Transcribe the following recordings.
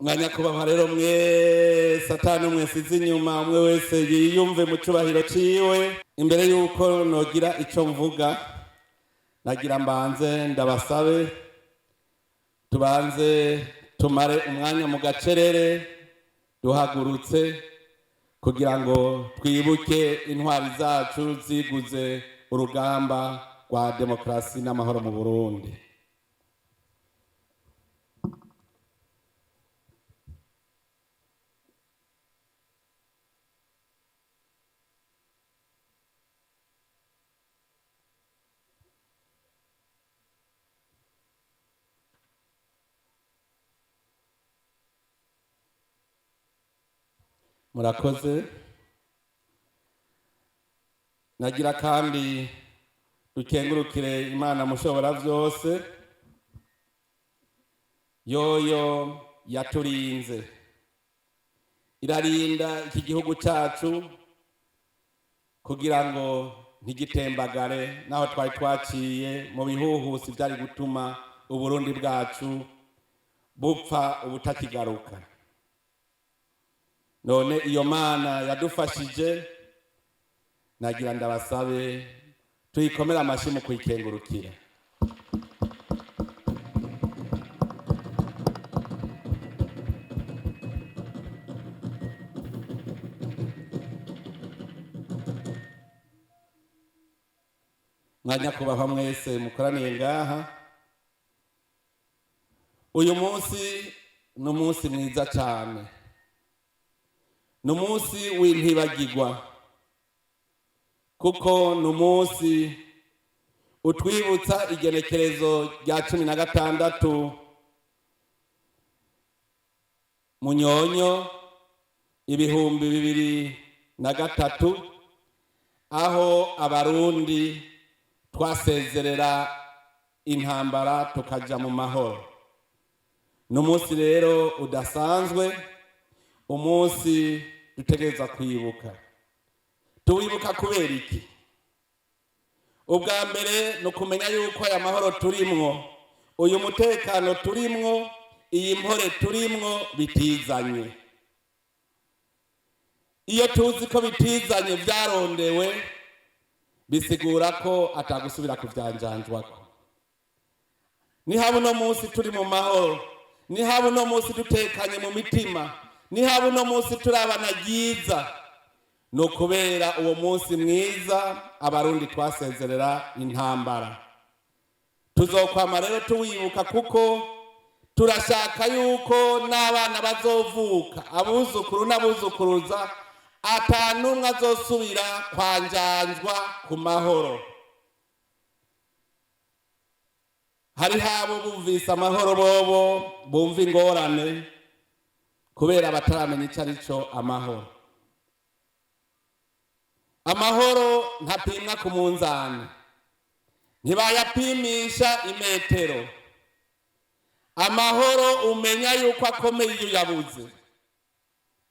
Mwanyakubahwa rero mwese, atanu mwesize inyuma, umwe wese yiyumve mu cubahiro ciwe. Imbere y'uko nogira ico mvuga, nagira mbanze ndabasabe tubanze tumare umwanya mu gacerere duhagurutse kugira ngo twibuke intwari zacu ziguze urugamba rwa demokarasi n'amahoro mu Burundi. Murakoze. Nagira kandi dukengurukire Imana mushobora byose, yoyo yaturinze, irarinda iki gihugu cyacu kugira ngo ntigitembagare, naho twari twaciye mu bihuhusi byari gutuma Uburundi bwacu bupfa ubutakigaruka. None iyo Mana yadufashije, nagira ndabasabe tuyikomere amashyi mu kuyikengurukira. Mwanyakubahwa mwese mukoraniye ngaha, uyu munsi ni umunsi mwiza cyane, ni umunsi w'intibagirwa, kuko ni umunsi utwibutsa igenekerezo rya 16 Munyonyo 2003, aho Abarundi twasezerera intambara tukaja mu mahoro. Ni umunsi rero udasanzwe, umunsi dutegereza kwibuka. Tuwibuka kubera iki? Ubwa mbere ni ukumenya yuko aya mahoro turimwo, uyu mutekano turimwo, iyi mpore turimwo bitizanye. Iyo tuzi ko bitizanye, byarondewe, bisigura ko atagusubira kuvyanjanjwako. Nihaba uno munsi turi mu mahoro, nihaba uno munsi dutekanye mu mitima, nihaba uno munsi turabana ryiza, ni ukubera uwo munsi mwiza Abarundi twasezerera intambara. Tuzokwama rero tuwibuka, kuko turashaka yuko n'abana bazovuka, abuzukuru n'abuzukuruza, atanumwe azosubira kwanjanjwa ku mahoro. Hariho abo bumvise amahoro bobo bumva ingorane, kubera bataramenya icyo ari cyo amahoro. Amahoro ntapimwa ku munzani, ntibayapimisha imetero. Amahoro umenya yuko akomeye iyo uyabuze.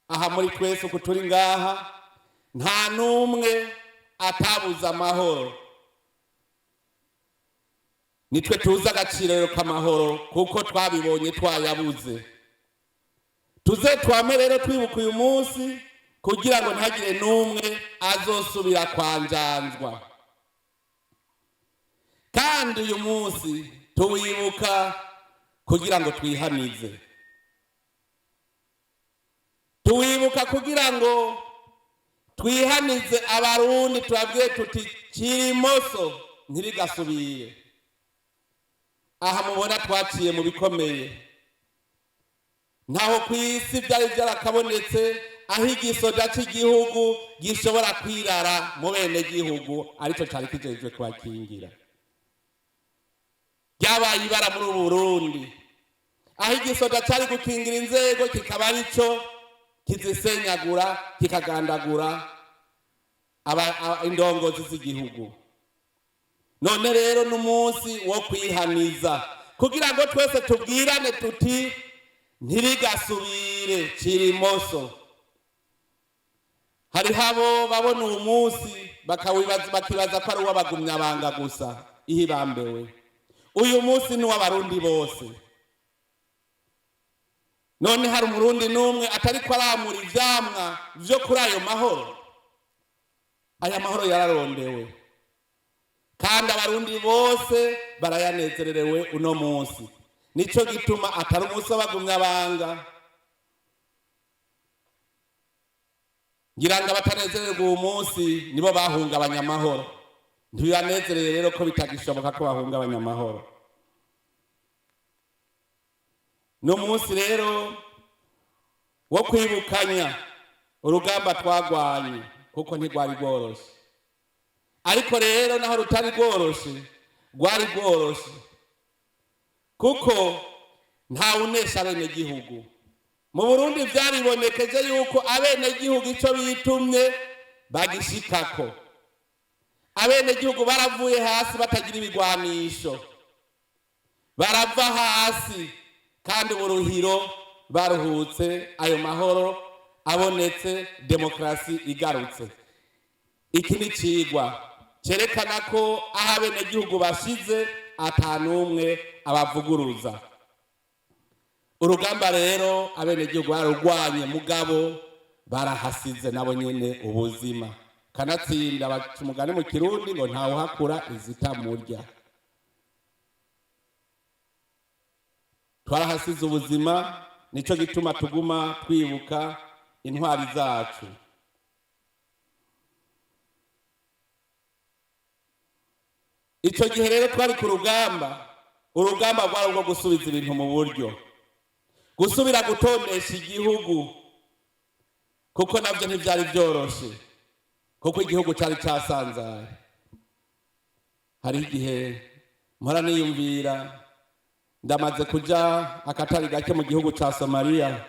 Aha muri twese uku turi ngaha, nta n'umwe atabuze amahoro. Nitwe tuzi agaciro k'amahoro kuko twabibonye twayabuze. Tuze twame rero twibuka uyu munsi kugira ngo ntihagire n'umwe azosubira kwanjanjwa. Kandi uyu munsi tuwibuka kugira ngo twihanize, tuwibuka kugira ngo twihanize Abarundi, tubabwire tuti kirimoso ntirigasubire. Aha mubona twaciye mu bikomeye, ntaho ku isi byari byarakabonetse aho igisoda cy'igihugu gishobora kwirara mu bene gihugu aricyo cyari kijejwe kubakingira. Ryabaye ibara muri ubu Burundi, aho igisoda cyari gukingira inzego kikaba aricyo kizisenyagura, kikagandagura indongozi z'igihugu. None rero n'umunsi wo kwihaniza kugira ngo twese tubwirane tuti ntirigasubire, kirimoso. Hariho abo babona uwo munsi bakibaza ko ari uw'abagumyabanga gusa. Ihibambewe, uyu munsi ni uw'Abarundi bose. None hari Umurundi n'umwe atariko aramura ivyamwa vyo kuri ayo mahoro? Aya mahoro yararondewe, kandi Abarundi bose barayanezererewe uno munsi. Nico gituma atari umunsi w'abagumya banga. Ngira ngo abatanezererwa uwo munsi nibo bahungabanya amahoro. Ntibibanezereye rero ko bitagishoboka ko bahungabanya amahoro. Ni umunsi rero wo kwibukanya urugamba twagwanye, kuko ntirwari rworoshe. Ariko rero naho rutari rworoshe, rwari rworoshe, kuko ntawunesha abenegihugu. Mu Burundi vyaribonekeje yuko abenegihugu ico bitumye bagishikako. Abenegihugu baravuye hasi batagira ibigwanisho, barava hasi kandi uburuhiro baruhutse, ayo mahoro abonetse, demokarasi igarutse. Iki ni icigwa cerekana ko aho abenegihugu bashize ata n'umwe abavuguruza. Urugamba rero abenegihugu bararugwanye, mugabo barahasize nabo nyene ubuzima. Kanatsinda baca umugani mu Kirundi ngo ntawuhakura izitamurya. Twarahasize ubuzima, nico gituma tuguma twibuka intwari zacu. Ico gihe rero twari ku rugamba, urugamba rwari urwo gusubiza ibintu mu buryo, gusubira gutondesha igihugu, kuko navyo ntivyari vyoroshe, kuko igihugu cari casanzaye. Hari igihe mpora niyumvira, ndamaze kuja akatari gake mu gihugu ca Somalia,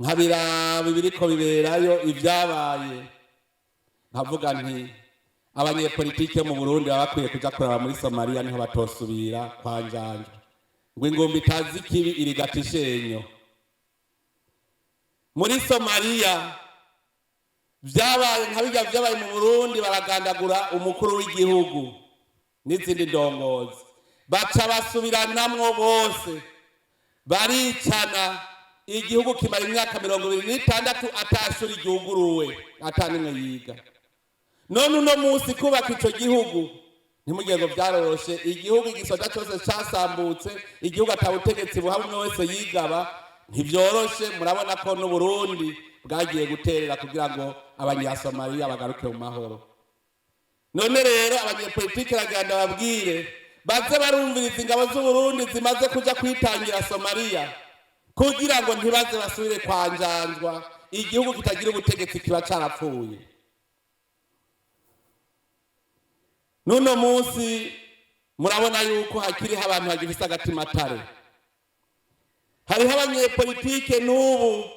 nkabiraba ibiriko biberayo, ivyabaye, nkavuga nti abanyepolitike mu Burundi baba bakwiye kuja kuraba muri Somalia, niho batosubira kwanjanjwa. Ngo ingumba itazi ikibi irigata ishenyo. Muri Somalia vyabaye nka birya vyabaye mu Burundi, baragandagura umukuru w'igihugu n'izindi ndongozi, baca basubiranamwo bose, baricana. Igihugu kimara imyaka 26 atashuri ryuguruwe, ata nimwe yiga. None uno munsi kubaka ico gihugu ntimugire ngo vyaroroshe. Igihugu igisoda cose casambutse, igihugu ata butegetsi buhaba, umwe wese yigaba, ntivyoroshe. Murabona ko n'Uburundi bwagiye guterera kugira ngo Abanyasomaliya bagaruke mu mahoro. None rero abanyepolitike bagenda babwire baze barumviriza ingabo z'Uburundi zimaze kuja kwitangira Somaliya, kugira ngo ntibaze basubire kwanjanjwa. Igihugu kitagira ubutegetsi kiba carapfuye. N'uno munsi murabona yuko hakiriho abantu bagifise agatimatare. Hariho abanyepolitike n'ubu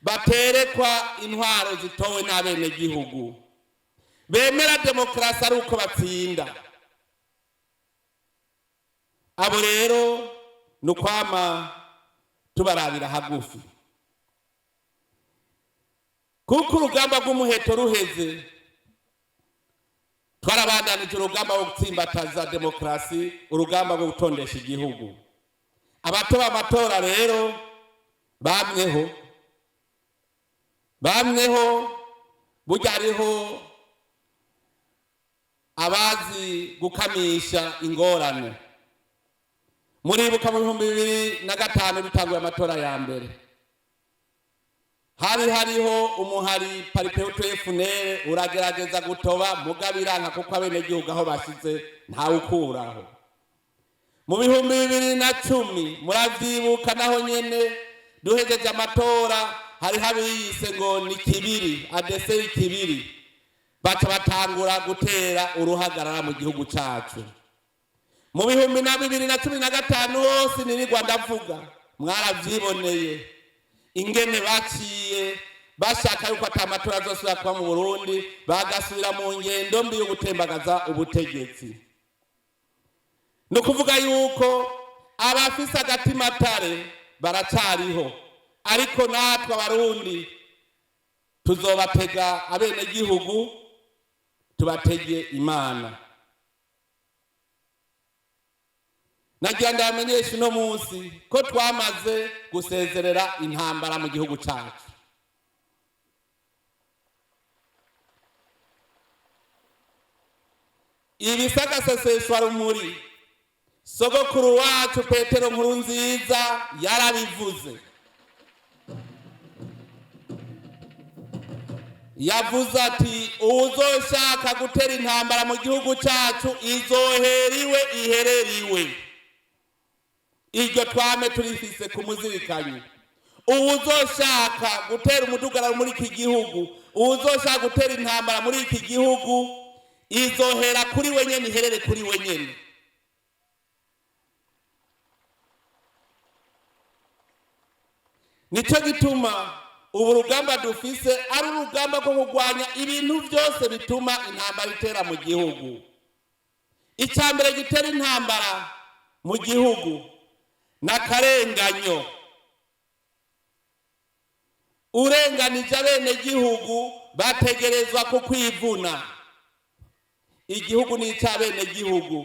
baterekwa intwaro zitowe n'abenegihugu, bemera demokarasi ari uko batsinda. Abo rero ni ukwama tubarabira hagufi, kuko urugamba rw'umuheto ruheze twarabandanije urugamba rwo gutsimbataza demokarasi, urugamba rwo gutondesha igihugu. Abatoba amatora rero bamweho, bamweho. Burya hariho abazi gukamisha ingorane. Muribuka mu 2005 dutanguye amatora ya mbere, hari hariho umuhari Palipehutu FNL uragerageza gutoba, mugabo iranka, kuko abenegihugu aho bashize ntawukuraho. Mu 2010 muravyibuka, naho nyene duhejeje amatora hariho abiyise ngo ni kibiri adese ikibiri, baca batangura gutera uruhagarara mu gihugu cacu. Mu 2015 hose nirirwa ndavuga, mwaravyiboneye ingene baciye bashaka yuko ata matora azosubira kuba mu Burundi, bagasubira mu ngendo mbi yo gutembagaza ubutegetsi. Ni ukuvuga yuko abafise agatimatare baracariho, ariko natwe Abarundi tuzobatega abenegihugu, tubatege Imana. Nagira ndabamenyeshe uno munsi ko twamaze gusezerera intambara mu gihugu cyacu. Ibisagaseseshwa rumuri, sogokuru wacu Petero Nkurunziza yarabivuze. Yavuze ati: "Uwuzoshaka gutera intambara mu gihugu cyacu, izohera iwe iherera iwe." Iryo twame turifise kumuzirikanyi. Uwuzoshaka gutera umudugararo muri iki gihugu, uwuzoshaka gutera intambara muri iki gihugu, izohera kuri wenyene, iherere kuri wenyene. Nicyo gituma ubu rugamba dufise ari urugamba rwo kurwanya ibintu byose bituma intambara itera mu gihugu. Icya mbere gitera intambara mu gihugu n'akarenganyo. Urenganije abenegihugu, bategerezwa kukwivuna. Igihugu ni icy'abenegihugu,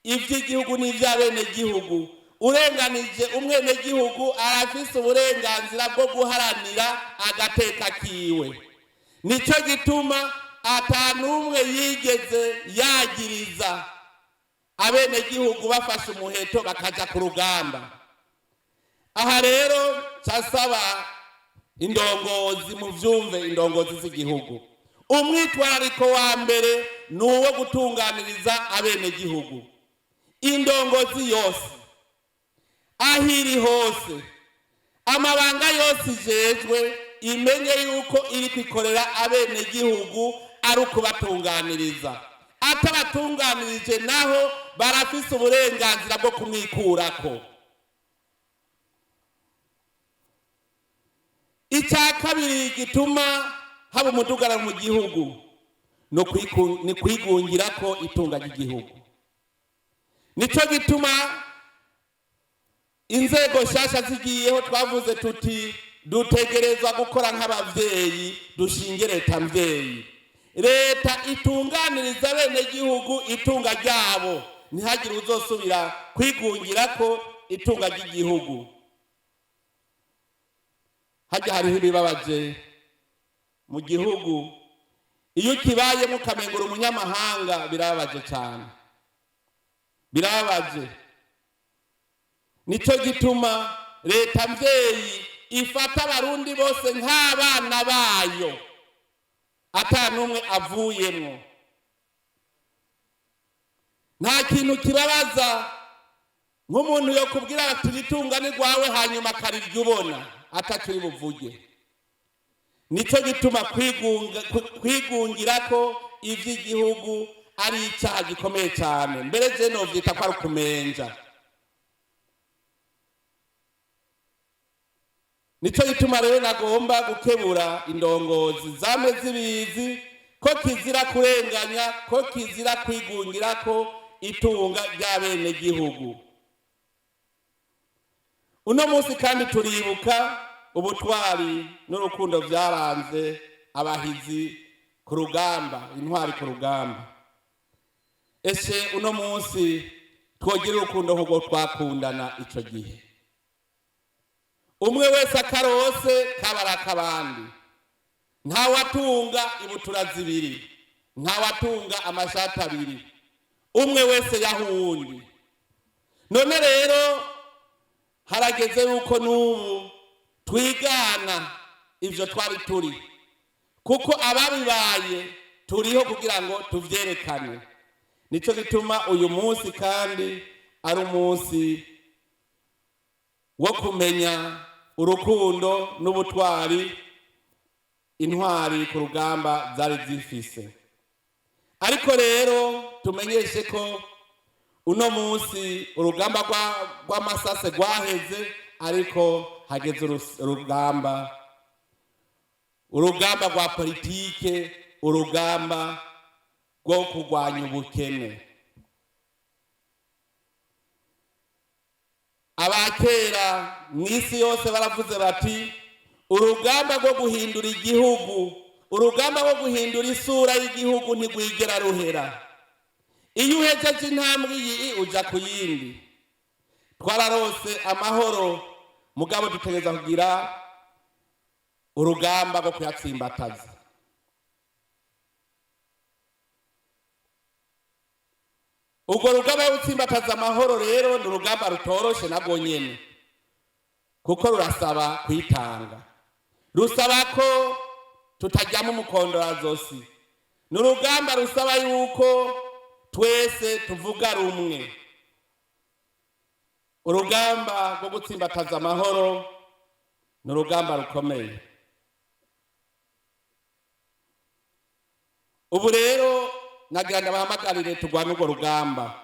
iby'igihugu ni iby'abenegihugu. Urenganije umwenegihugu, arafise uburenganzira bwo guharanira agateka kiwe. Nicyo gituma atanumwe yigeze yagiriza abenegihugu bafashe umuheto bakaja ku rugamba. Aha rero casaba indongozi mu vyumve, indongozi z'igihugu, umwitwarariko wa mbere ni uwo gutunganiriza abenegihugu. Indongozi yose, aho iri hose, amabanga yose ijejwe, imenye yuko iri kwikorera abenegihugu ari ukubatunganiriza. Atabatunganirije naho, barafise uburenganzira bwo kumwikurako. Icya kabiri gituma haba umudugararo mu gihugu ni kwigungira ko itunga ry'igihugu. Nicyo gituma inzego nshasha zigiyeho twavuze tuti: "Dutegerezwa gukora nk'abavyeyi, dushinge leta mvyeyi, leta itunganiriza abenegihugu itunga ryabo, ntihagire uzosubira kwigungira ko itunga ry'igihugu." Hajya hariho ibibabaje mu gihugu, iyo ukibayemo ukamengura umunyamahanga, birababaje cyane, birababaje. Nicyo gituma leta mvyeyi ifata Abarundi bose nk'abana bayo, ata n'umwe avuyemwo. Nta kintu kibabaza nk'umuntu yo kubwira ati: "Ritunga ni rwawe", hanyuma akarirya ubona ataco uri buvuge. Nicyo gituma kwigungira ko ivy'igihugu ari icyaha gikomeye cyane, mbere je novyita ko ari ukumenja. Nicyo gituma rero nagomba gukebura indongozi zame zibizi ko kizira kurenganya, ko kizira kwigungira ko itunga ry'abenegihugu. Uno munsi kandi turibuka ubutwari n'urukundo byaranze abahizi ku rugamba, intwari ku rugamba. Ese uno munsi twogira urukundo nk'ubwo twakundana ico gihe? Umwe wese akarose kabara akabandi, ntawatunga ibutura zibiri, ntawatunga amashati abiri, umwe wese yaha uwundi. None rero harageze yuko n'ubu twigana ivyo twari turi, kuko ababibaye turiho kugira ngo tuvyerekane. Nico gituma uyu munsi kandi ari umunsi wo kumenya urukundo n'ubutwari intwari ku rugamba zari zifise. Ariko rero tumenyeshe ko uno munsi urugamba rw'amasase rwaheze, ariko hageze urugamba rwa politike, urugamba rwo kurwanya ubukene. Abakera mu isi yose baravuze bati: "Urugamba rwo guhindura igihugu, urugamba rwo guhindura isura y'igihugu ntirwigera ruhera. Iyo uhejeje intambwe iyi, uja ku yindi." Twararose amahoro, mugabo dutegereza kugira urugamba rwo kuyatsimbataza. Urwo rugamba rwo gutsimbataza amahoro rero ni urugamba rutoroshe nabwo nyene, kuko rurasaba kwitanga, rusaba ko tutajyamo umukondorazosi. Ni urugamba rusaba yuko twese tuvuga rumwe. Urugamba rwo gutsimbataza amahoro ni urugamba rukomeye. Ubu rero nagira ndabahamagarire turwane urwo rugamba.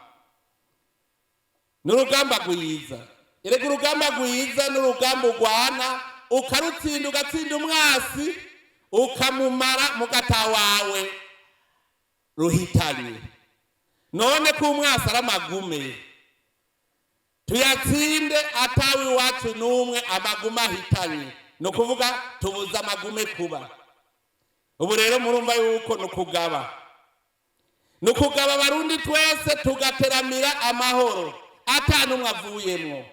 Ni urugamba rwiza. Erega urugamba rwiza ni urugamba urwana ukarutsinda, ugatsinda umwasi, ukamumara mugata wawe ruhitanye. None ko umwasi ari amagume, tuyatsinde atawe iwacu n'umwe amagume ahitanye. Ni ukuvuga tubuze amagume kuba. Ubu rero murumva yuko ni ukugaba, ni ukugaba Abarundi twese tugateramira amahoro ata n'umwe avuyemwo.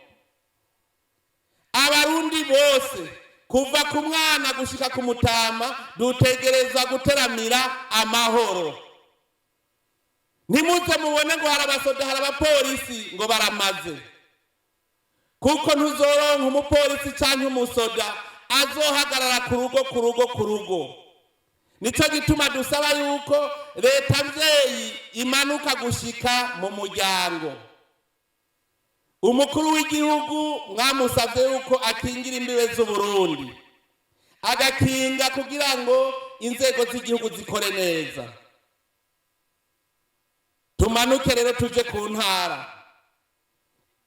Abarundi bose kuva ku mwana gushika ku mutama dutegerezwa guteramira amahoro. Ntimuze mubone ngo hari abasoda, hari abapolisi ngo baramaze, kuko ntuzoronka umupolisi canke umusoda azohagarara ku rugo, ku rugo, ku rugo. Nico gituma dusaba yuko leta mvyeyi imanuka gushika mu muryango. Umukuru w'igihugu mwamusavye yuko akingira imbibe z'Uburundi, agakinga kugira ngo inzego z'igihugu zikore neza. Tumanuke rero tuje ku ntara,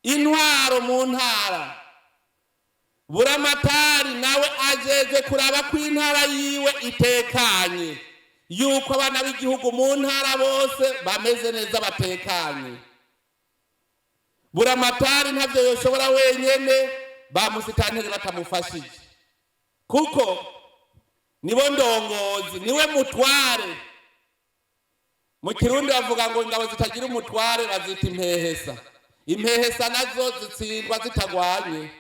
intwaro mu ntara. Buramatari nawe ajeje kuraba ko intara yiwe itekanye, yuko abana b'igihugu mu ntara bose bameze neza batekanye. Buramatari ntavyo yoshobora wenyene, bamusitanteri batamufashije, kuko nibo ndongozi, niwe mutware. Mu Kirundi bavuga ngo ingabo zitagira umutware bazita impehesa. Impehesa nazo zitsindwa zitagwanye.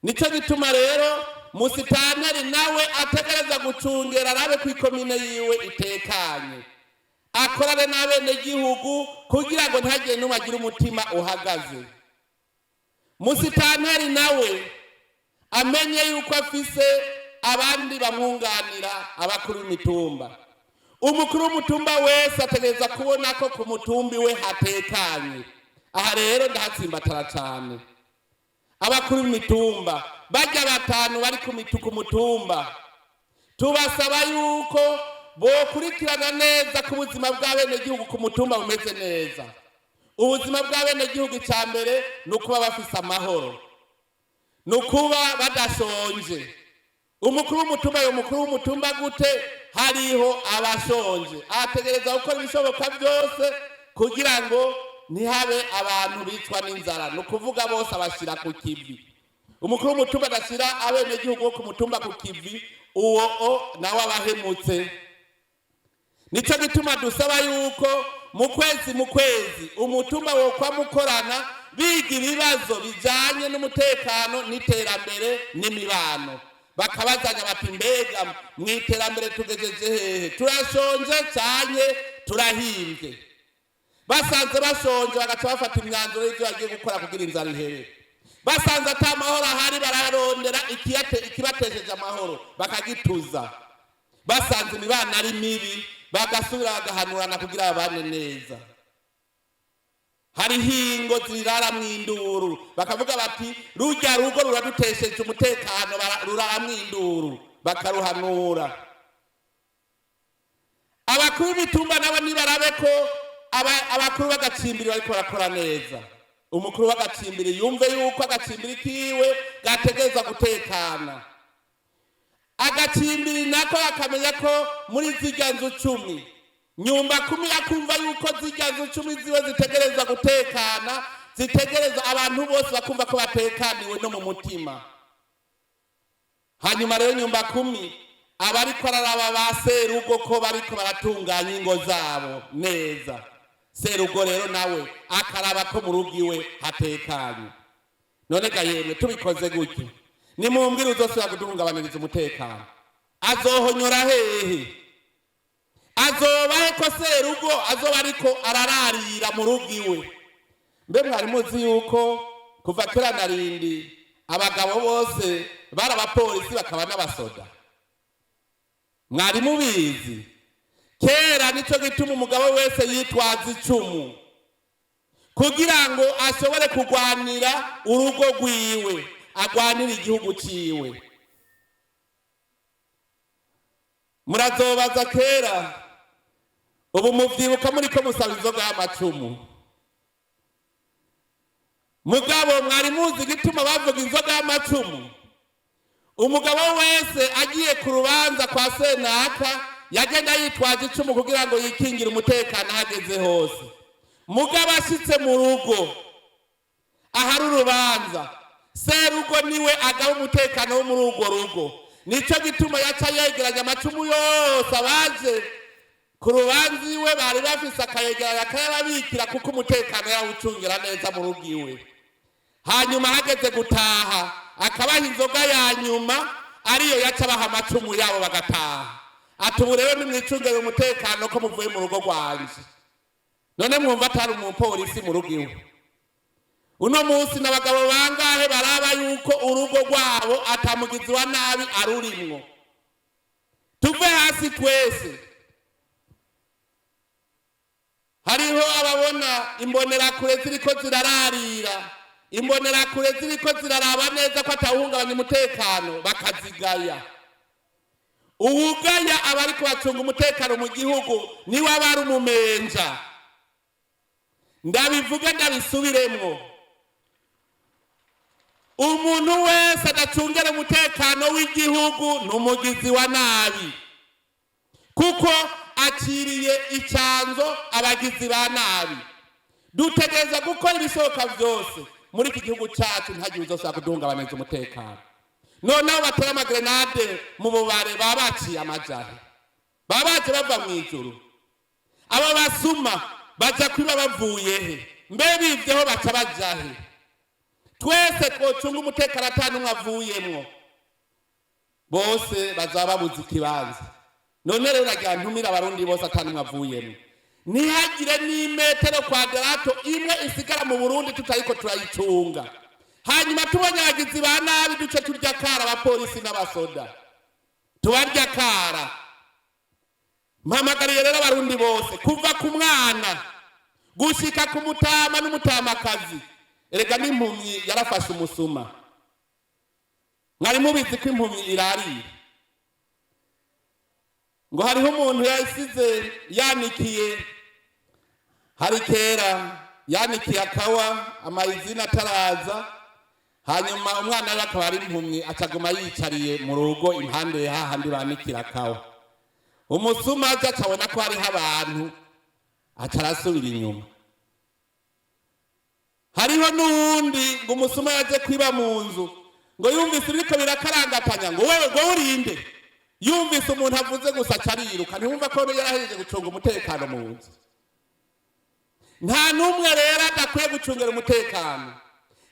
Nico gituma rero musitanteri nawe ategereza gucungera arabe ko ikomine yiwe itekanye, akorane n'abenegihugu kugira ngo ntihagire n'umwe agira umutima uhagaze. Musitanteri nawe amenye yuko afise abandi bamwunganira, abakuru b'imitumba. Umukuru w'umutumba wese ategereza kubona ko ku mutumbi we hatekanye. Aha rero ndahatsimbatara cane. Abakuru b'imitumba barya batanu bari ku mutumba, tubasaba yuko bokurikirana neza ko ubuzima bw'abenegihugu ku mutumba bumeze neza. Ubuzima bw'abenegihugu icya mbere ni ukuba bafise amahoro, ni ukuba badashonje. Umukuru w'umutumba yo mukuru w'umutumba gute hariho abashonje? Ategereza gukora ibishoboka byose kugira ngo ntihabe abantu bicwa n'inzara. Ni ukuvuga bose abashira ku kivi. Umukuru w'umutumba adashira abenegihugu bo ku mutumba ku kivi, uwo o nawe abahemutse. Nico gituma dusaba yuko mu kwezi mu kwezi umutumba wokwa mukorana biga ibibazo bijanye n'umutekano n'iterambere n'imibano, bakabazanya bati mbega mu iterambere tugejeje hehe? Turashonje canke turahimbye? Basanze bashonje bagaca bafata imyanzuro y'ivyo bagiye gukora kugira inzara ihere. Basanze ata mahoro ahari, bararondera ikibatesheje amahoro bakagituza. Basanze imibano ari mibi, bagasubira bagahanurana kugira babane neza. Hariho ingo zirara mw'induru, bakavuga bati rurya rugo ruradutesheje umutekano, rurara mw'induru, bakaruhanura. Abakuru b'imitumba nabo nibarabe ko abakuru b'agacimbiri bariko barakora neza. Umukuru w'agacimbiri yumve yuko agacimbiri kiwe gategerezwa gutekana. Agacimbiri nako akamenya ko muri zirya nzu 10 nyumba 10 akumva yuko zirya nzu 10 ziwe zitegerezwa gutekana, zitegerezwa abantu bose bakumva ko batekaniwe no mu mutima. Hanyuma rero nyumba 10 abariko araraba ba serugo ko bariko baratunganya ingo zabo neza. Serugo rero nawe akaraba ko mu rugo iwe hatekanye. None ga yemwe, tubikoze gutyo, nimumbwire uzosubira kuduhungabaniriza umutekano azohonyora hehe? Azoba he ko serugo azoba ariko arararira mu rugo iwe? Mbe mwari muzi yuko kuva kera na rindi abagabo bose bari abapolisi bakaba n'abasoda? Mwari mubizi? Kera nico gituma umugabo wese yitwaza icumu kugira ngo ashobore kurwanira urugo rwiwe, agwanire igihugu ciwe. Murazobaza kera, ubu muvyibuka muriko musaba inzoga y'amacumu. Mugabo mwari muzi igituma bavuga inzoga y'amacumu? Umugabo wese agiye ku rubanza kwa senaka yagenda yitwaje icumu kugira ngo yikingire umutekano ahageze hose. Mugabo ashitse mu rugo ahari urubanza, serugo niwe agaba umutekano wo muri urwo rugo. Nico gituma yaca yegeranya amacumu yose abaje ku rubanza iwe bari bafise, akayegeranya akayababikira, kuko umutekano yawucungira neza mu rugo iwe. Hanyuma hageze gutaha akabaha inzoga ya nyuma, ariyo yaca abaha amacumu yabo bagataha. Ati: "Ubu rero nimwicungere umutekano ko muvuye mu rugo rwanje." None mwumva atari umupolisi mu rugo iwe? Uno munsi n'abagabo bangahe baraba yuko urugo rwabo atamugizi wa nabi arurimwo? Tuve hasi twese. Hariho ababona imbonerakure ziriko zirararira, imbonerakure ziriko ziraraba neza ko atawuhungabanya umutekano, bakazigaya. Uwugaya abariko bacunga umutekano mu gihugu niwe aba ari umumenja. Ndabivuge, ndabisubiremwo: umuntu wese adacungera umutekano w'igihugu ni umugizi wa nabi, kuko aciriye icyanzo abagizi ba nabi. Dutegereza gukora ibishoboka byose muri iki gihugu cyacu ntihagire uzosubira kuduhungabanyiriza umutekano. Noneho batera amagrenade mu bubare, baba baciye amajahe? Baba baje bava mu ijuru? Abo basuma baja kwiba bavuye he? Mbe bivyeho baca bajahe? Twese twocunga umutekano ata n'umwe avuyemwo, bose bazaba babuze ikibanza. None rero nagira ntumire Abarundi bose ata n'umwe avuyemwo, ntihagire n'imetero kwadarato imwe isigara mu Burundi tutariko turayicunga. Hanyuma tubonye abagizi ba nabi, duce turya kara abapolisi n'abasoda, tubarya kara. Mpamagariye rero Abarundi bose, kuva ku mwana gushika ku mutama n'umutamakazi. Erega n'impumyi yarafashe umusuma. Mwari mubizi ko impumyi irariye? Ngo hariho umuntu yasize yanikiye, hari kera, yanikiye akawa amayizina ataraza. Hanyuma umwana we akaba ari impumyi, acaguma yicariye mu rugo impande hahandi banikira akawa. Umusuma aje acabona ko hariho abantu, aca arasubira inyuma. Hariho n'uwundi ngo umusuma yaje kwiba mu nzu, ngo yumvise ibiriko birakarangatanya, ngo: "Wewe, ngo urinde." Yumvise umuntu avuze gusa aca ariruka. Ntiwumva ko yarahejeje gucunga umutekano mu nzu? Nta n'umwe rero adakwiye gucungira umutekano.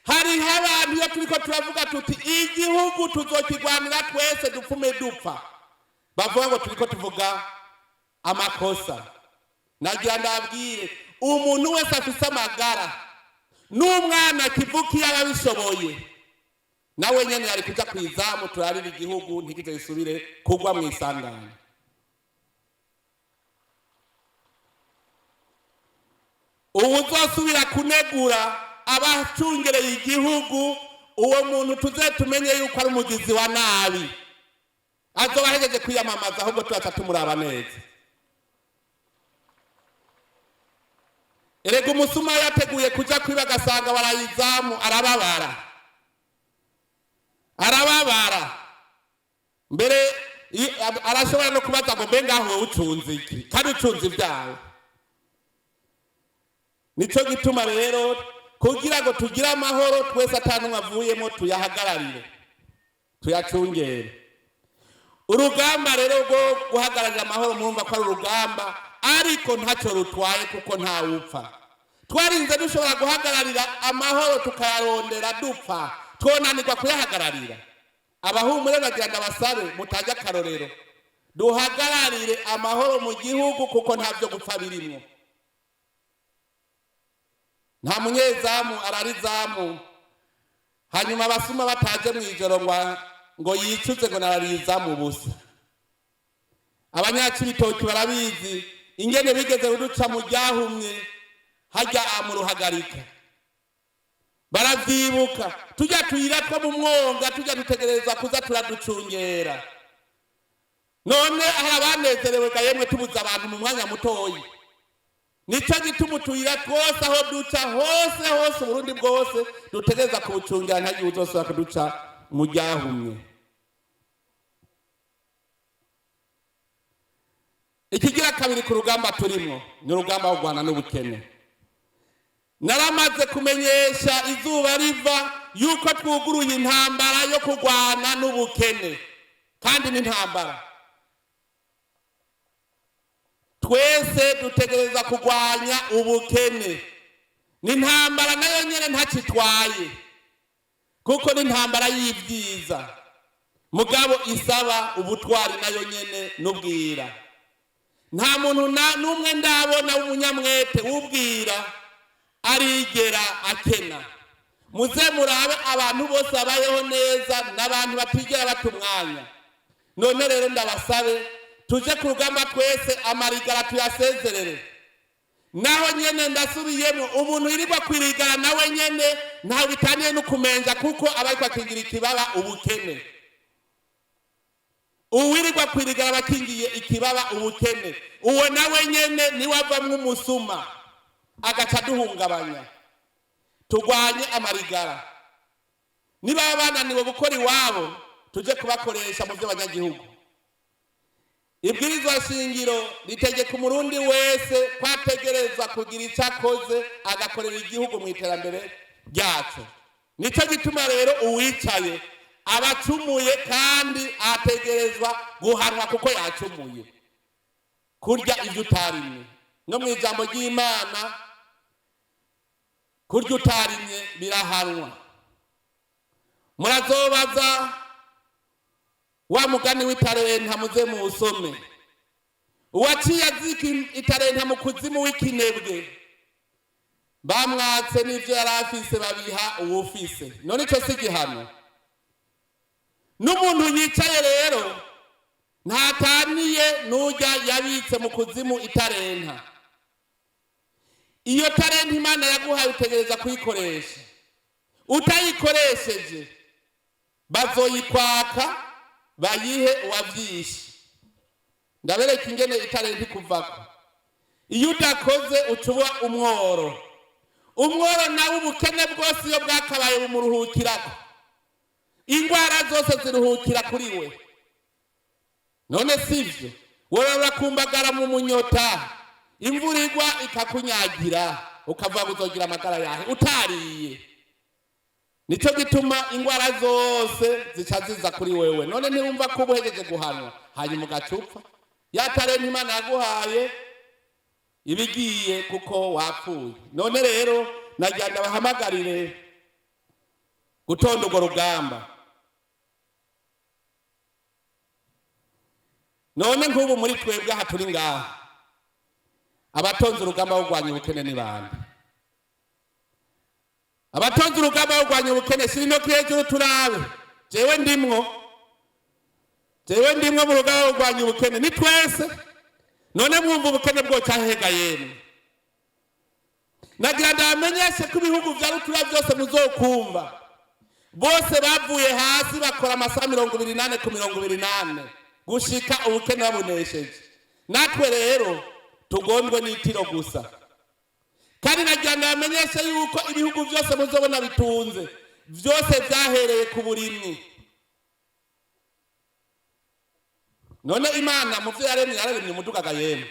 Hariho abantu, iyo turiko turavuga tuti igihugu tuzokigwanira twese dupfume dupfa, bavuga ngo turiko tuvuga amakosa. Nagira ndabwire umuntu wese afise amagara, n'umwana akivuka, iyo aba abishoboye nawe nyene yari kuja kw'izamu turarira igihugu ntikize gisubire kugwa mu isanganya. Ubu uzosubira kunegura abacungereye igihugu, uwo muntu tuze tumenye yuko ari umugizi wa nabi. Azoba ahejeje kwiyamamaza, ahubwo turaca tumuraba neza. Erega umusuma yateguye kuja kwiba agasanga barayizamu, arababara, arababara. Mbere arashobora no kubaza ngo: "Mbe ngaho wowe ucunze iki kandi ucunze ibyawe?" Nico gituma rero, kugira ngo tugire amahoro twese atanumwe avuyemo, tuyahagararire, tuyacungere. Urugamba rero rwo guhagararira amahoro, murumva ko ari urugamba. Ariko ntacyo rutwaye kuko ntawupfa. Twarinze dushobora guhagararira amahoro tukayarondera dupfa, twonanirwa kuyahagararira? Abahumure, bagira ndabasabe mutajya akarorero, duhagararire amahoro mu gihugu kuko nta byo gupfa birimwo. Nta munyezamu ararizamu hanyuma abasuma bataje mu ijoro ngo yicuze ngo nararizamu busa. Abanyacibitoki barabizi ingene bigeze kuduca mu ryahumye hajya mu Ruhagarika, baravyibuka. Tujya tuyira two mu mwonga, tujya dutegereza kuza turaducungera. None hari abanezerewe ga yemwe tubuze abantu mu mwanya mutoyi? Nico gituma utuyira twose, aho duca hose hose, Uburundi bwose dutegereza kubucungira, ntagire uzosubira kuduca mu ryahumye. Ikigira kabiri ku rugamba turimwo ni urugamba rwo kurwana n'ubukene. Naramaze kumenyesha izuba riva yuko twuguruye intambara yo kurwana n'ubukene, kandi n'intambara twese dutegereza kurwanya ubukene. Ni intambara nayo nyene ntacitwaye, kuko ni intambara y'ibyiza, mugabo isaba ubutwari nayo nyene n'ubwira. Nta muntu n'umwe ndabona w'umunyamwete w'ubwira arigera akena. Muze murabe abantu bose babayeho neza n'abantu batigera bata umwanya. None rero ndabasabe tuje ku rugamba twese, amarigara tuyasezerere. Naho nyene ndasubiyemo, umuntu yirirwa kwirigara nawe nyene ntawe bitaniye no kumenja, kuko aba ariko akingira ikibaba ubukene. Uwirirwa kwirigara aba akingiye ikibaba ubukene, uwo nawe nyene niwe avamwo umusuma agaca aduhungabanya. Turwanye amarigara. Niba bananiwe gukora iwabo, tuje kubakoresha mu by'abanyagihugu. Ibwirizwa shingiro ritegeka Umurundi wese ko ategerezwa kugira icyo akoze, agakorera igihugu mu iterambere ryacu. Nicyo gituma rero uwicaye aba acumuye kandi ategerezwa guhanwa kuko yacumuye. Kurya ibyo utarimye, no mu ijambo ry'Imana kurya utarimye birahanwa. Murazobaza wa mugani w'itarenta, muze muwusome. Uwaciye azika itarenta mu kuzimu w'ikinebwe, bamwatse n'ivyo yari afise babiha uwufise. None ico si igihano? N'umuntu yicaye rero ntataniye n'urya yabitse mu kuzimu itarenta. Iyo tarenta Imana yaguhaye utegereza kuyikoresha. Utayikoresheje bazoyikwaka bayihe uwavyishe. Ndabereka ingene itarenta ikuvako. Iyo udakoze uca uba umworo. Umworo nawe ubukene bwose iyo bwakabaye bumuruhukirako, ingwara zose ziruhukira kuri we. None sivyo? Wowe urakumbagara mu munyota, imvura igwa ikakunyagira, ukavuga ngo uzogira amagara yahe utariye? Nico gituma ingwara zose zica ziza kuri wewe. None ntiwumva ko uba uhejeje guhanwa, hanyuma ugaca upfa? Ya tarenta Imana yaguhaye ibigiye kuko wapfuye. None rero nagira ndabahamagarire gutonda urwo rugamba. None nk'ubu muri twebwe aha turi ngaha, abatonze urugamba wo kurwanya ubukene ni bande? Abatonze urugamba wo kurwanya ubukene, shira intoki hejuru turabe. Jewe ndimwo, jewe ndimwo mu rugamba wo kurwanya ubukene. Ni twese. None mwumva ubukene bwoca hega yemwe? Nagira ndabamenyeshe ko ibihugu vya rutura byose muzokumva, bose bavuye hasi bakora amasaha 24 ku 24 gushika ubukene babunesheje. Natwe rero tugondwe n'itiro gusa. Kandi nagira ndabamenyeshe yuko ibihugu byose muzobona bitunze byose byahereye ku burimyi. None Imana mu vyo yaremye, yararemye umuduga ga yemwe?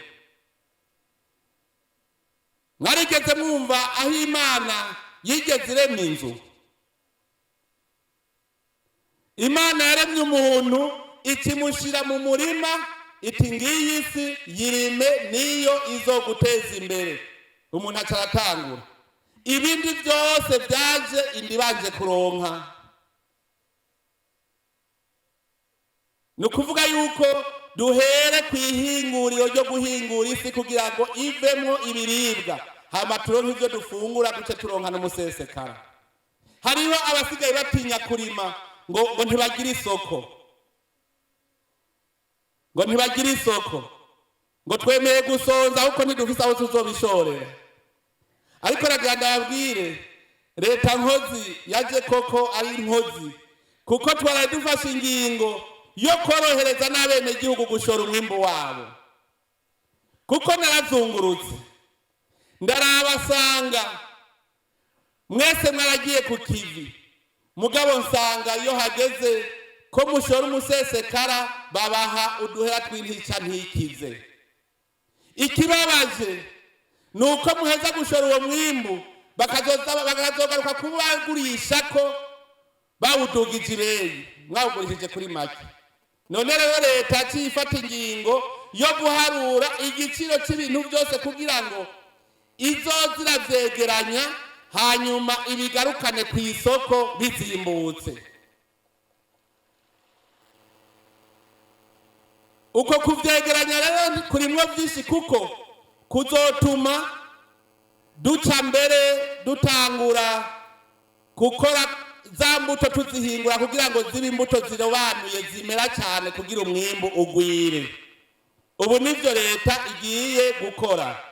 Mwarigeze mwumva aho Imana yigeze irema inzu? Imana yaremye umuntu ikimushyira mu murima. Iti ngiyi si yirime, niyo izoguteza imbere. Umuntu acaratangura, ibindi byose byaje indibanje kuronka. Ni ukuvuga yuko duhere ku ihinguriro ryo guhingura isi kugira ngo ivemo ibiribwa, hama turonke ibyo dufungura, duce turonka n'umusesekara. Hariho abasigaye batinya kurima ngo ntibagire isoko, ngo ntibagire isoko, ngo twemeye gusonza kuko ntidufise aho tuzobishorera. Ariko ragira ndababwire, leta nkozi yaje koko ari inkozi, kuko twaraye dufashe ingingo yo korohereza n'abenegihugu gushora umwimbu wabo. Kuko narazungurutse ndarabasanga mwese mwaragiye ku kivi, mugabo nsanga iyo hageze ko mushora umusesekara babaha uduhera tw'intica ntikize. Ikibabaje ni uko muheza gushora uwo mwimbu, bakazogaruka kubagurisha ko bawudugije ibeyi, mwawugurishije kuri make. None rero leta yaciye ifata ingingo yo guharura igiciro cy'ibintu byose kugira ngo izoze iravyegeranya, hanyuma ibigarukane ku isoko bizimbutse. Uko kuvyegeranya rero kurimwo vyinshi, kuko kuzotuma duca mbere dutangura gukora za mbuto, tuzihingura kugira ngo zibe imbuto zirobanuye zimera cyane kugira umwimbu ugwire. Ubu nivyo leta igiye gukora.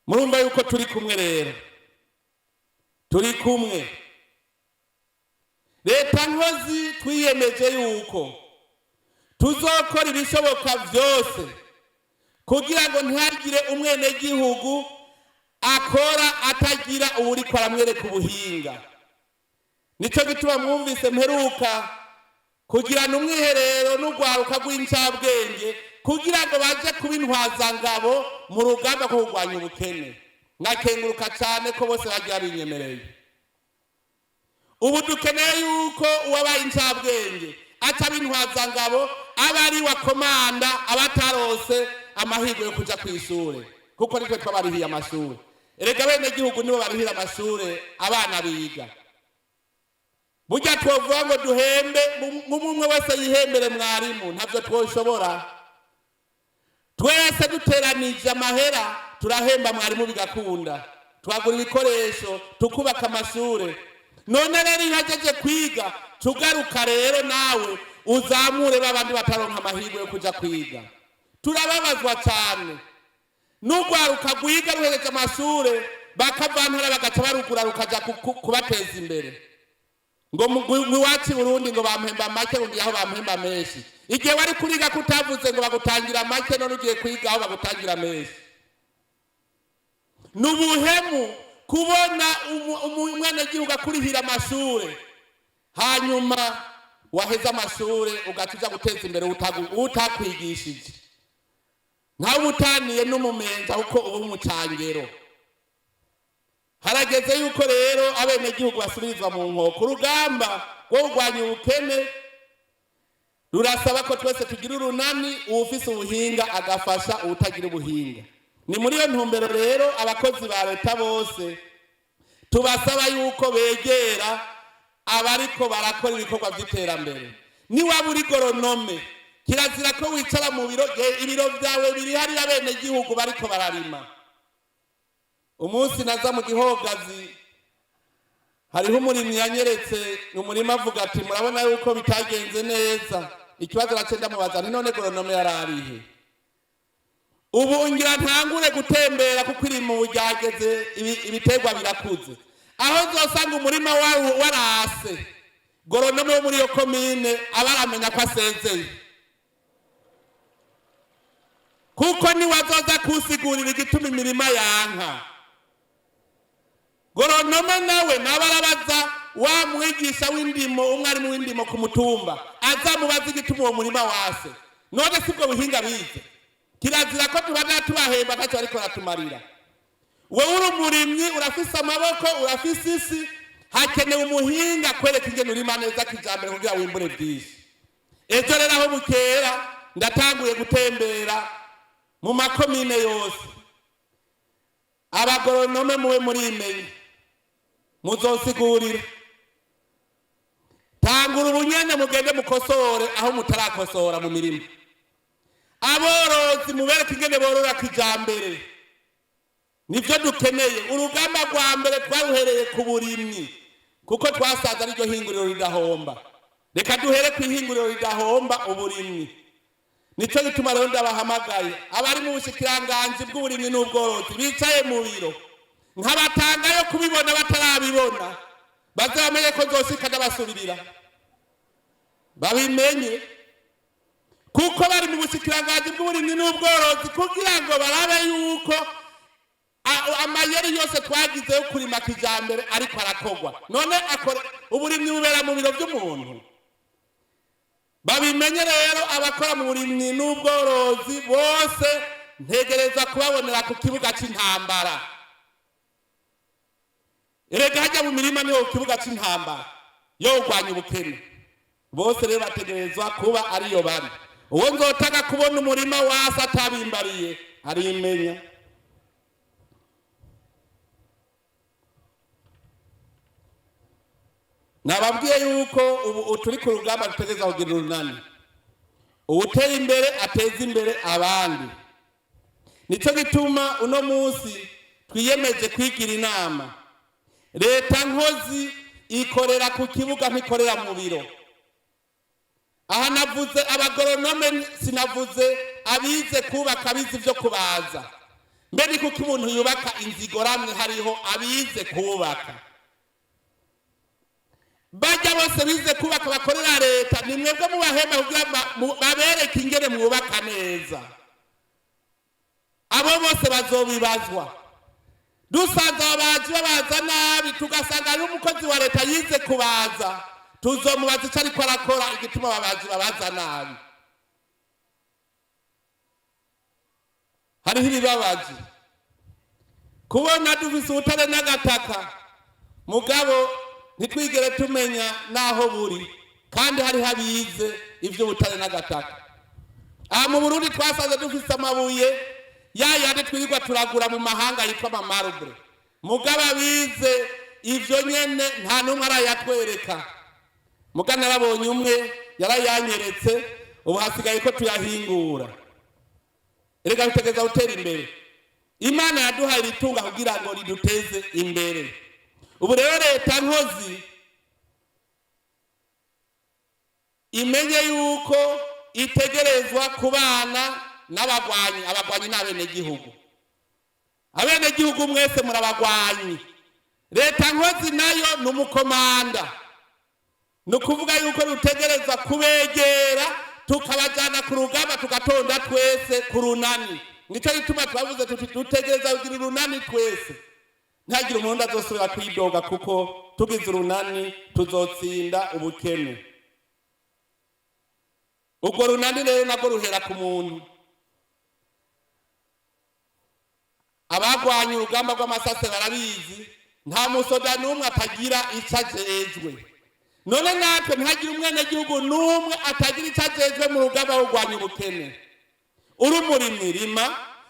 Murumva yuko turi kumwe rero, turi kumwe. Leta nkozi twiyemeje yuko tuzokora ibishoboka byose kugira ngo ntihagire umwenegihugu akora atagira uwuriko aramwereka ubuhinga. Nico gituma mwumvise mperuka kugirana umwiherero n'urwaruka rw'incabwenge kugira ngo baje kuba intwazangabo mu rugamba rwo kurwanya ubukene. Nkakenguruka cyane ko bose bagiye babinyemereye. Ubu dukeneye yuko uwabaye incabwenge ataba intwazangabo, aba ari wa komanda abatarose amahirwe yo kuja kw'ishure, kuko nitwe twabarihiye amashure. Erega bene gihugu nibo barihira amashure abana biga. Burya twovuga ngo duhembe umwe wese yihembere mwarimu, ntavyo twoshobora. Twese duteranije amahera turahemba mwarimu bigakunda, twagura ibikoresho, tukubaka amashure. None rero iyo uhejeje kwiga, tugaruka rero nawe uzamure babandi bataronka amahirwe yo kuja kwiga. Turababazwa cyane n'urwaruka rwiga ruhereje amashure, bakavantara bagaca barugura rukaja kubateza imbere. Ngo iwacu i Burundi ngo bampemba make, ngo ngiye aho bampemba menshi. Igihe wari kuriga kutavuze ngo bagutangira make, none ugiye kwiga aho bagutangira menshi. Ni ubuhemu kubona umwenegihugu akurihira amashure, hanyuma waheza amashure ugaca uja guteza imbere utakwigishije. Ntawe utaniye n'umumenja kuko uba umucangero. Harageze yuko rero abenegihugu basubirizwa mu nkoko. Urugamba rwo kurwanya ubukene rurasaba ko twese tugira urunani, uwufise ubuhinga agafasha uwutagira ubuhinga. Ni muri iyo ntumbero rero abakozi ba leta bose tubasaba yuko begera abariko barakora ibikorwa by'iterambere. Niwaba uri goronome, kirazira ko wicara mu biro, ibiro byawe biri hariya abenegihugu bariko bararima. Umunsi naza mu Gihogazi, hariho umurimyi yanyeretse umurima avuga ati murabona yuko bitagenze neza. Ikibazo nace ndamubaza nti none goronome yararihe? Ubu ngira ntangure gutembera kuko iri mu ryageze, ibiterwa birakuze. Aho nzosanga umurima warase, goronome wo muri iyo komine aba aramenya ko asezeye, kuko niwe azoza kusigurira igituma imirima yanka. Goronome nawe naba arabaza wa mwigisha w'indimo, umwarimu w'indimo ku mutumba, azamubaza igituma uwo murima wase. None sibwo buhinga bize? Kirazira ko tubana tubahemba ntacyo bariko baratumarira. Wewe uri umurimyi, urafise amaboko, urafise isi, hakenewe umuhinga kwereka ingene urima neza kijambere kugira wimbure byinshi. Ejo rero aho bukera ndatanguye gutembera mu makomine yose. Abagoronome muwe murimenye, muzosigurira. Tangura ubunyene, mugende mukosore aho mutarakosora mu mirimo. Aborozi mubereke ingene borora kijambere, nivyo dukeneye. Urugamba rwa mbere twaruhereye ku burimyi, kuko twasanze ariryo hinguriro ridahomba. Reka duhere ku ihinguriro ridahomba, uburimyi. Nico gituma rero ndabahamagaye, abari mu bushikiranganji bw'uburimyi n'ubworozi bicaye mu biro, nkabatangayo kubibona batarabibona, baze bamenye ko nzoshika ndabasubirira, babimenye, kuko bari mu bushikiranganji bw'uburimyi n'ubworozi kugira ngo barabe yuko amayeri yose twagize yo kurima kijambere ariko arakogwa. None akora uburimyi bubera mu biro by'umuntu? Babimenye rero, abakora mu burimyi n'ubworozi bose ntegereza kubabonera ku kibuga c'intambara. Erega hajya mu mirima niho ku kibuga c'intambara yo kurwanya ubukene. Bose rero bategerezwa kuba ariyo bari. Uwo nzotaga kubona umurima wasi atabimbariye arimenya. Nababwiye yuko ubu turi ku rugamba rutegereza kugira urunani, uwutera imbere ateza imbere abandi. Nico gituma uno munsi twiyemeje kwigira inama. Leta nkozi ikorera ku kibuga, ntikorera mu biro. Aha navuze abagoronome, sinavuze abize kubaka, abize ibyo kubaza. Mbe ni kuko umuntu yubaka inzu igoramye hariho abize kubaka? Bajya bose bize kubaka bakorera leta, ni mwebwe mubahemba kugira babereke ingene mwubaka neza. Abo bose bazobibazwa. Dusanze ababaji babaza nabi, tugasanga hariho umukozi wa leta yize kubaza, tuzomubaza icyo ariko arakora, igituma ababaji babaza nabi. Hariho ibibabaji kubona dufise ubutare n'agataka, mugabo ntitwigere tumenya n'aho buri, kandi hariho abize ivy'ubutare n'agataka. Aha mu Burundi twasanze dufise amabuye ya yandi twirirwa turagura mu mahanga yitwa amamarbre, mugabo abize ivyo nyene nta n'umwe arayatwereka. Muga narabonye umwe yarayanyeretse, ubu hasigaye ko tuyahingura. Erega bitegereza gutera imbere. Imana yaduhaye iritunga kugira ngo riduteze imbere. Ubu rero leta nkozi imenye yuko itegerezwa kubana n'abagwanyi. Abagwanyi ni abenegihugu. Abenegihugu mwese murabagwanyi. Leta nkozi nayo ni umukomanda, ni ukuvuga yuko dutegerezwa kubegera tukabajyana ku rugamba, tugatonda twese ku runani. Nicyo gituma twavuze tuti dutegereza kugira urunani twese, ntihagire umuntu azosubira kwidoga, kuko tugize urunani tuzotsinda ubukene. Urwo runani rero nabwo ruhera ku muntu. Abagwanye urugamba rw'amasase barabizi, nta musoda n'umwe atagira icyo ajejwe. None natwe ntihagire umwenegihugu n'umwe atagira icyo ajejwe mu rugamba rwo kurwanya ubukene. Uri umurimyi rima,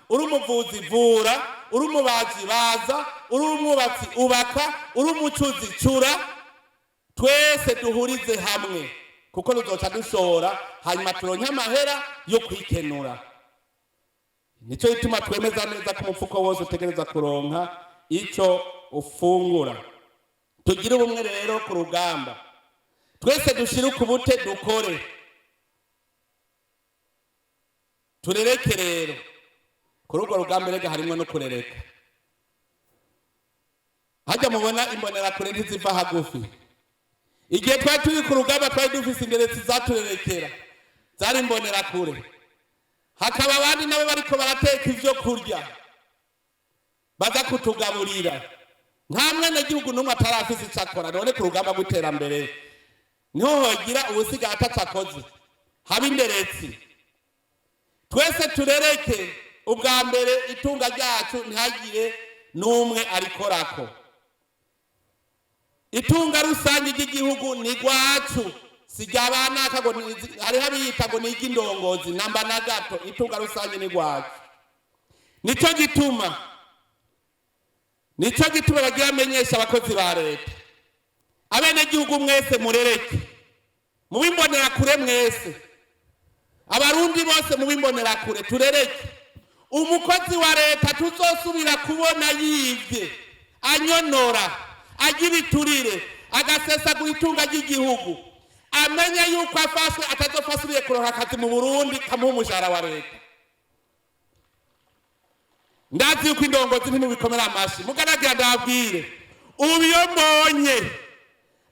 uri umuvuzi vura, uri umubaji baza, uri umwubatsi ubaka, uri umucuzi cura. Twese duhurize hamwe, kuko tuzoca dushora, hanyuma turonke amahera yo kwikenura. Nico gituma twemeza neza ko umufuko wose utegereza kuronka ico ufungura. Tugire ubumwe rero ku rugamba, twese dushire ukubute dukore, turereke. Rero kuri urwo rugamba rega harimwo no kurereka. Hajya mubona imbonerakure ntiziva hagufi. Igihe twari turi ku rugamba twari dufise ingeretsi zaturerekera, zari imbonerakure. Hakaba abandi nabo bariko barateka ivyo kurya baza kutugaburira. Nta mwenegihugu n'umwe atarafise ico akora. None ku rugamba rw'iterambere niho hogira uwusigaye ataco akoze, haba inderetsi. Twese turereke. Ubwa mbere itunga ryacu ntihagire n'umwe arikorako. Itunga rusange ry'igihugu ni rwacu, si Si rya banaka ngo hariho abiyita ngo ni iry'indongozi namba na gato. Itunga rusange ni rwacu. Nico gituma bagira amenyesha abakozi ba leta, abenegihugu mwese, murereke mubimbonerakure mwese, Abarundi bose mubimbonerakure, turereke umukozi wa leta tuzosubira kubona yivye, anyonora, agira iturire, agasesagura itunga ry'igihugu, amenye yuko afashwe atazopfa asubiye kuronka akazi mu Burundi kamuha umushahara wa leta. Ndazi yuko indongozi ntimubikomera amashi, muganagira ndababwire, ubu iyo mbonye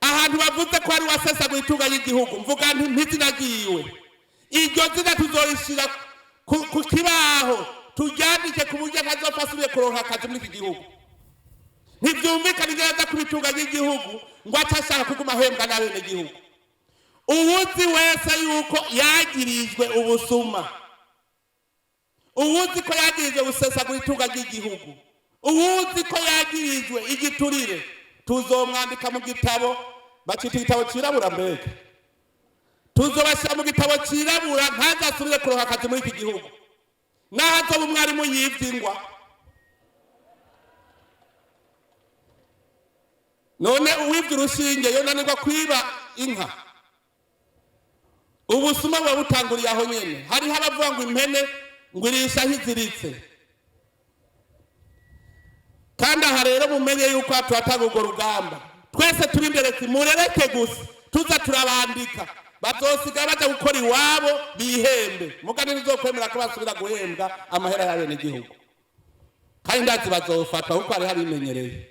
ahantu bavuze ko ari wasesagura itunga ry'igihugu, mvuga nti ntizina ryiwe, iryo zina tuzorishira ku kibaho, turyandike ku buryo atazopfa asubiye kuronka akazi muri iki gihugu. Ntibyumvikana ibyo yaza kuba itunga ry'igihugu ngo ace ashaka kuguma ahembwa n'abenegihugu. Uwuzi wese yuko yagirijwe ubusuma, uwuzi ko yagirijwe gusesagura itunga ry'igihugu, uwuzi ko yagirijwe igiturire, tuzomwandika mu gitabo bacita igitabo cirabura. Mbega tuzobashyira mu gitabo cirabura, ntazasubire kuronka akazi muri iki gihugu, naho azoba umwarimu yivye ingwa. None uwivye urushinge yonanirwa kwiba inka? Ubusuma buba butanguriye aho nyene. Hariho abavuga ngo impene ngo irisha aho iziritse. Kandi aha rero mumenye yuko turatanga urwo rugamba twese turi imbere, murereke gusa tuza turabandika, bazosiga baja gukora iwabo bihembe, mugani ntizokwemera ko basubira guhembwa amahera y'abenegihugu. Kandi ndazi bazofatwa kuko hariho abimenyereye,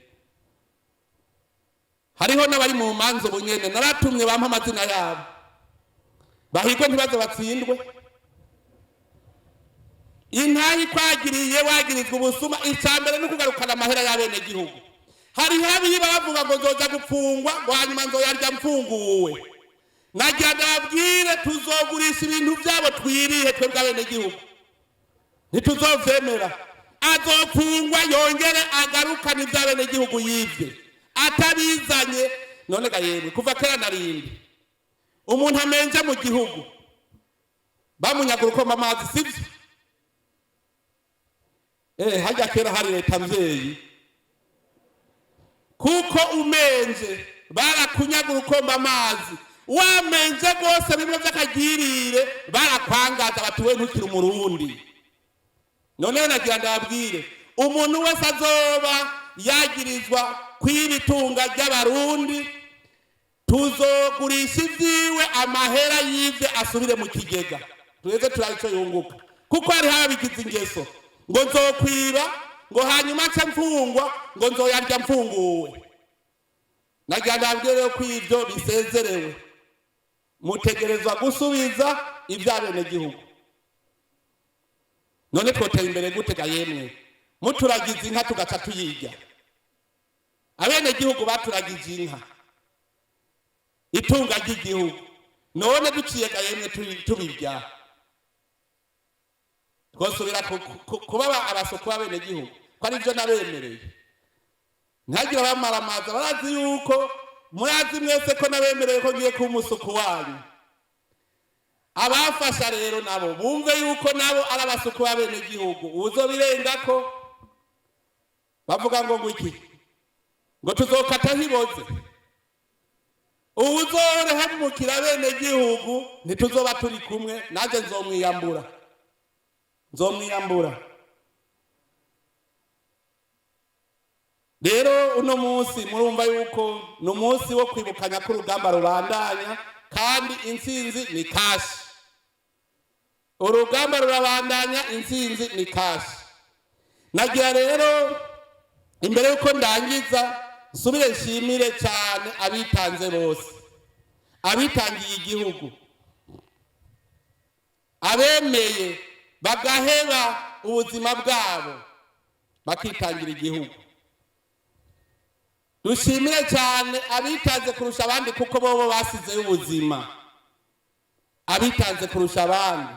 hariho n'abari mu manza ubu nyene naratumye bampa amazina yabo. Bahigwe ntibaze batsindwe. Intayi ikwagiriye, wagirizwa ubusuma, icya mbere ni ukugarukana amahera y'abenegihugu. Hariho abiba bavuga ngo nzoja gupfungwa, ngo hanyuma nzoyarya mfunguwe. Nagira ndababwire, tuzogurisha ibintu byabo twirihe twebwe abenegihugu, ntituzovyemera. Azopfungwa yongere agarukane ivy'abenegihugu yivye. Atabizanye none ga yemwe, kuva kera narindi umuntu amenje mu gihugu bamunyagura ukoma amazi, sivyo? Hajya kera hari leta mvyeyi, kuko umenje barakunyagura ukomba amazi, wamenje rwose bimwe vy'akagirire, barakwangaza bati we ntukiri Umurundi. Noneho nagira ndababwire, umuntu wese azoba yagirizwa kw'iri tunga ry'Abarundi, tuzogurisha ivyiwe, amahera yivye asubire mu kigega, tuheze turabe ico yunguka. Kuko hariho ababigize ingeso ngo nzokwiba, ngo hanyuma nce mfungwa, ngo nzoyarya mfunguwe. Nagira ndababwire rero ko ivyo bisezerewe, mutegerezwa gusubiza ivy'abenegihugu. None twotera imbere gute ga yemwe, muturagiza inka tugaca tuyirya? Abenegihugu baturagije inka, itunga ry'igihugu, none duciye ga yemwe tubirya, twosubira kuba abasuku b'abenegihugu, ko arivyo nabemereye? Ntihagire abamaramaza, barazi yuko murazi mwese ko nabemereye ko ngiye kuba umusuku wanyu. Abafasha rero nabo bumve yuko nabo ari abasuku b'abenegihugu. Uzobirengako, bavuga ngo iki, ngo tuzokata hiboze. Uwuzohemukira abenegihugu ntituzoba turi kumwe, nanjye nzomwiyambura, nzomwiyambura. Rero uno munsi murumva yuko ni umunsi wo kwibukanya ko urugamba rubandanya kandi intsinzi ni kashi. Urugamba rurabandanya, intsinzi ni kashi. Nagira rero imbere yuko ndangiza nsubire nshimire cyane abitanze bose, abitangiye igihugu, abemeye bagaheba ubuzima bwabo bakitangira igihugu. Dushimire cyane abitanze kurusha abandi, kuko bobo basizeyo ubuzima. Abitanze kurusha abandi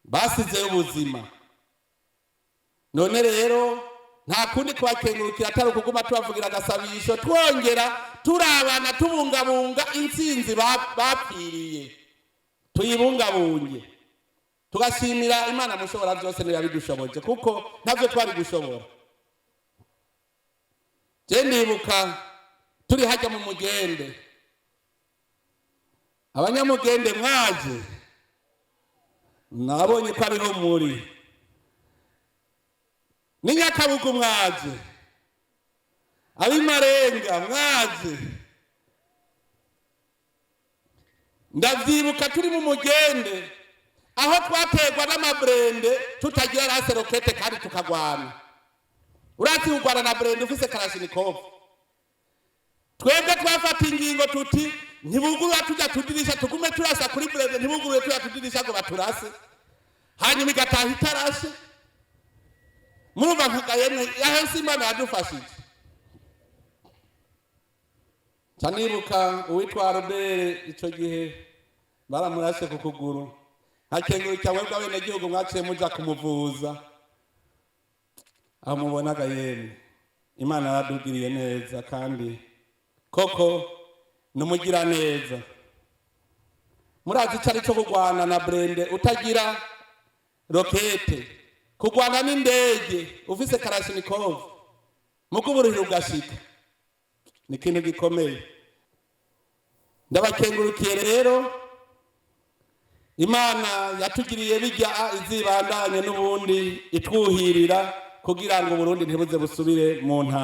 basizeyo ubuzima. None rero Nta kundi kubakengurukira atari ukuguma tubavugira agasabisho, twongera turabana tubungabunga intsinzi bapfiriye, tuyibungabunge, tugashimira Imana mushobora byose niba bidushoboje, kuko ntabyo twari gushobora. Je ndibuka turi hajya mu Mugende, abanyamugende mwaje, nabonye ko ariho muri n'inyakabugu mwaje, ab'imarenga mwaje. Ndavyibuka turi mu Mugende aho twaterwa n'amaburende tutagira lance-roquettes kandi tukagwana. Urazi kugwana na burende ufise kalashnikov? Twebwe twafata ingingo tuti ntibugurura tujya tudirisha, tugume turasa kuri burende, ntibugurure tujya tudirisha ngo baturase, hanyuma igataha itarashe. Murumva nkaga yemwe yahese Imana yadufashije. Nca nibuka uwitwa Robert, ico gihe baramurashe ku kuguru. Nkakengurukira mwebwe abenegihugu mwaciye muja kumuvuza. Aho mubonaga yemwe Imana yaradugiriye neza, kandi koko numugira neza. Murazi ico ari co kugwana na burende utagira roquette, kugwana n'indege ufise kalashnikov, mukuburuhira ugashika, ni ikintu gikomeye. Ndabakengurukiye rero. Imana yatugiriye bijya izibandanye n'ubundi itwuhirira kugira ngo Uburundi ntibuze busubire mu ntara.